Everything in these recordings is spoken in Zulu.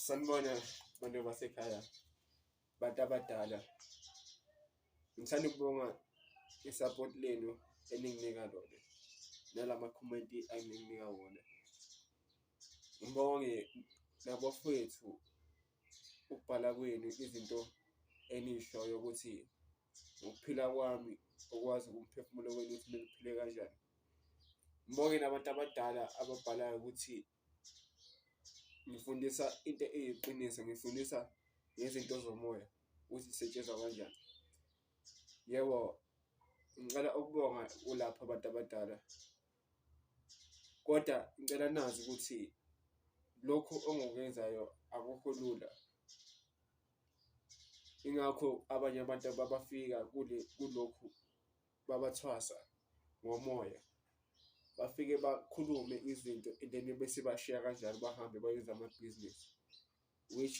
Sanibona bantu basekhaya, bantu abadala. Ngithanda ukubonga i-support lenu eninginika lona nalamakhomenti eninginika wona. Ngibonge nabafowethu ukubhala kwenu izinto eniyishoyo ukuthi ngokuphila kwami okwazi umphefumulo wenu ukuthi kumele uphile kanjani. Ngibonge nabantu abadala ababhalayo ukuthi ngifundisa into eyiqiniso, ngifundisa ngezinto zomoya ukuthi zisetshenzwa kanjani. Yebo, ngicela ukubonga kulapho abantu abadala, kodwa ngicela nazi ukuthi lokhu engikwenzayo akukho lula. Ingakho abanye abantu abafika kule kulokhu babathwasa ngomoya, bafike bakhulume izinto and then bese bashiya kanjalo bahambe bayenze amabhizinisi, which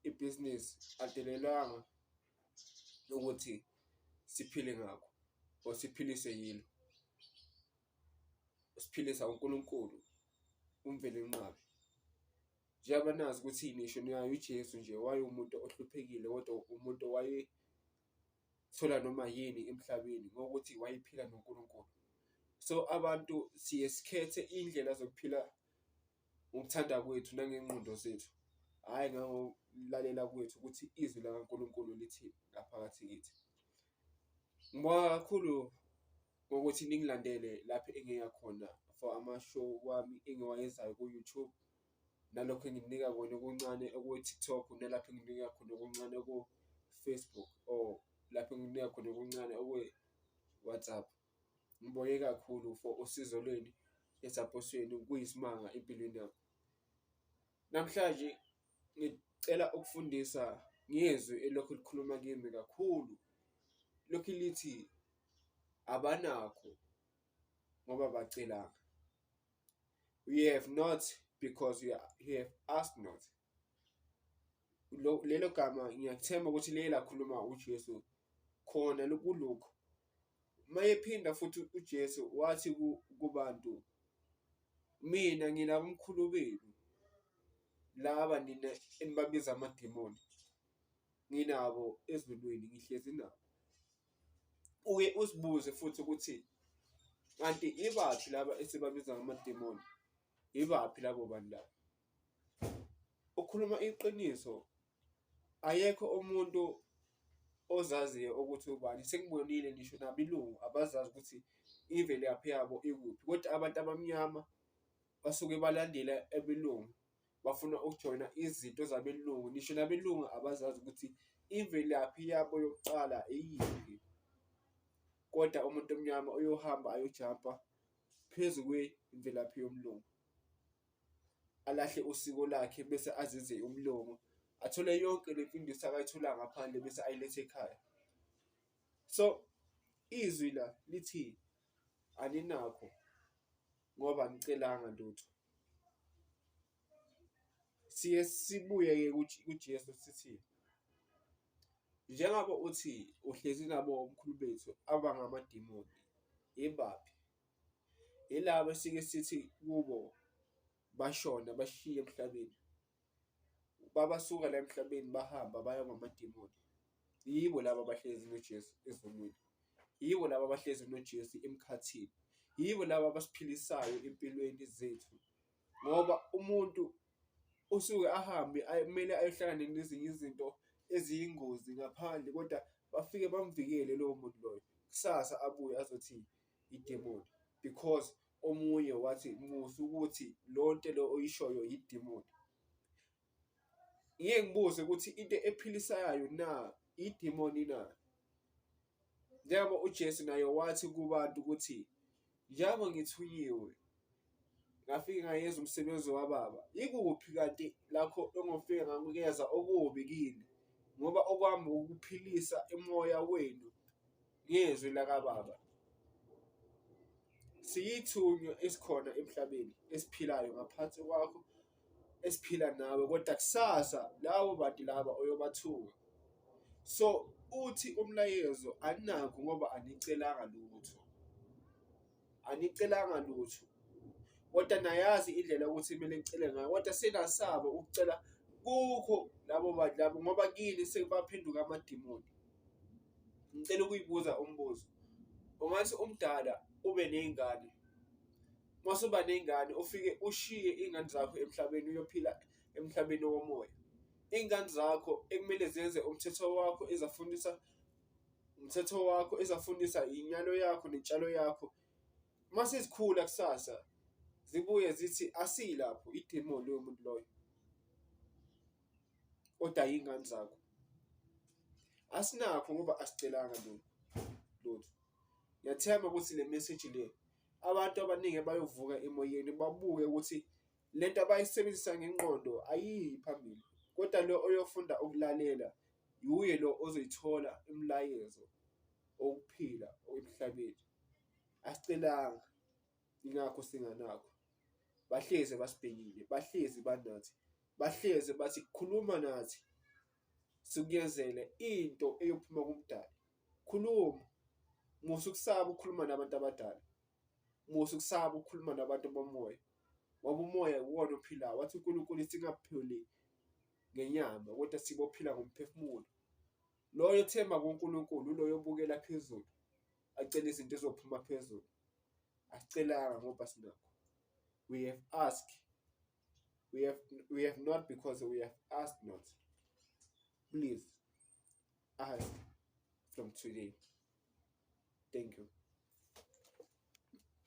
ibhizinisi alidelelwanga ukuthi siphile ngakho or siphiliswe yilo. Siphilisa uNkulunkulu uMvelinqabi. Njengoba nazi ukuthi nisho naye uJesu nje wayewumuntu ohluphekile kodwa umuntu owayethola noma yini emhlabeni ngokuthi wayephila noNkulunkulu. So abantu siye sikhethe iy'ndlela zokuphila ngokuthanda kwethu nangey'ngqondo zethu, hhayi ngangokulalela kwethu ukuthi izwi lakaNkulunkulu lithini ngaphakathi kithi. Ngibonga kakhulu ngokuthi ningilandele lapho engiya khona for ama-show wami engiwayenzayo ku-YouTube, nalokhu engininika kona okuncane okuwe-TikTok, nalapho engininika khona okuncane ku-Facebook or lapho engininika khona okuncane okwe-WhatsApp. Ngibonge kakhulu for usizo lwenu ne-support yenu kuyisimanga empilweni yami. Namhlanje ngicela ukufundisa ngezwi elilokhu likhuluma kimi kakhulu, lokhu lithi abanakho ngoba abacelanga. You have not because you have asked not. Lelo gama ngiyathemba ukuthi liye lakhuluma uJesu khona kulokhu. Mayephinda futhi uJesu wathi kubantu, mina nginabomkhulu benu laba nina enibabiza amadimoni, nginabo ezulwini ngihlezi nabo. Uke uzibuze futhi ukuthi kanti ibaphi laba esibabiza ngamadimoni, ibaphi labo bantu labo? Ukhuluma iqiniso, ayekho umuntu ozaziyo ukuthi ubani. Sengibonile ngisho nabelungu abazazi ukuthi imvelaphi yabo ikuphi, kodwa abantu abamnyama basuke balandela abelungu, bafuna ukujoyina izinto zabelungu. Ngisho nabelungu abazazi ukuthi imvelaphi yabo yokuqala iyiphi, kodwa umuntu omnyama uyohamba ayojampa phezu kwemvelaphi yomlungu. Alahle usiko lakhe bese azenze umlungu, athole yonke le mfundiso akayithola ngaphandle bese ayiletha ekhaya. So, izwi la lithi aninakho ngoba anicelanga lutho. Siye sibuye-ke kuJesu sithi, njengoba uthi uhlezi nabo omkhulu bethu abangamadimoni, ibaphi? Yilabo esike sithi kubo bashona bashiya emhlabeni, babasuka la emhlabeni bahamba baya kwamadimoni. Yibo laba abahlezi noJesu ezulwini, yibo laba abahlezi noJesu emkhathini, yibo laba abasiphilisayo empilweni zethu. Ngoba umuntu usuke ahambe kumele ayohlangana nezinye izinto eziyingozi ngaphandle kodwa bafike bamvikele lowo muntu loyo. Kusasa abuye azothi idemoni because omunye wathi musa ukuthi lo nto lo oyishoyo idemoni. Ngiye ngibuze ukuthi into ephilisayo na idemoni na? Njengoba uJesu naye wathi kubantu ukuthi njengoba ngithunyiwe ngafike ngayenza umsebenzi wababa, ikuphi kanti lakho engofike ngakuyeza okubi kini? Ngoba okwami ukuphilisa umoya wenu ngezwi lakaBaba. Siyithunywa esikhona emhlabeni esiphilayo ngaphansi kwakho esiphila nawe kodwa kusasa labo bantu laba oyobathuka. So uthi umlayezo aninakho ngoba anicelanga lutho, anicelanga lutho kodwa nayazi indlela yokuthi kumele nicele ngayo kodwa senasaba ukucela Kukho labo bantu labo ngoba kini sebaphenduka amadimoni. Ngicela ukuyibuza umbuzo, ungathi umdala ube ney'ngane, mase uba ney'ngane ufike ushiye iy'ngane zakho emhlabeni uyophila emhlabeni womoya. Iy'ngane zakho ekumele zenze umthetho wakho ezafundisa umthetho wakho, ezafundisa inyalo yakho nentshalo yakho. Uma sezikhula kusasa zibuye zithi asiyilapho, idimoni loyo muntu loyo odaye iy'ngane zakho. Asinakho ngoba asicelanga lutho. Ngiyathemba ukuthi le message le abantu abaningi bayovuka emoyeni babuke ukuthi le nto abayisebenzisa ngengqondo ayiyi phambili, kodwa lo oyofunda ukulalela wuye lo ozoyithola umlayezo wokuphila emhlabeni. Asicelanga ingakho singanakho. Bahlezi basibhekile, bahlezi banathi, bahlezi bathi khuluma nathi sikuyenzele into eyophuma kuMdali. Khuluma, musa ukusaba ukukhuluma nabantu abadala, musa ukusaba ukukhuluma nabantu bomoya ngoba umoya iwona ophilayo. Wathi uNkulunkulu singaphili ngenyama kodwa sibophila ngomphefumulo. Loyo othemba kuNkulunkulu uloyo obukela phezulu acele izinto ezizophuma phezulu. Asicelanga ngoba sinakho. We have asked, we have not because we have asked not. Please ask from today. Thank you.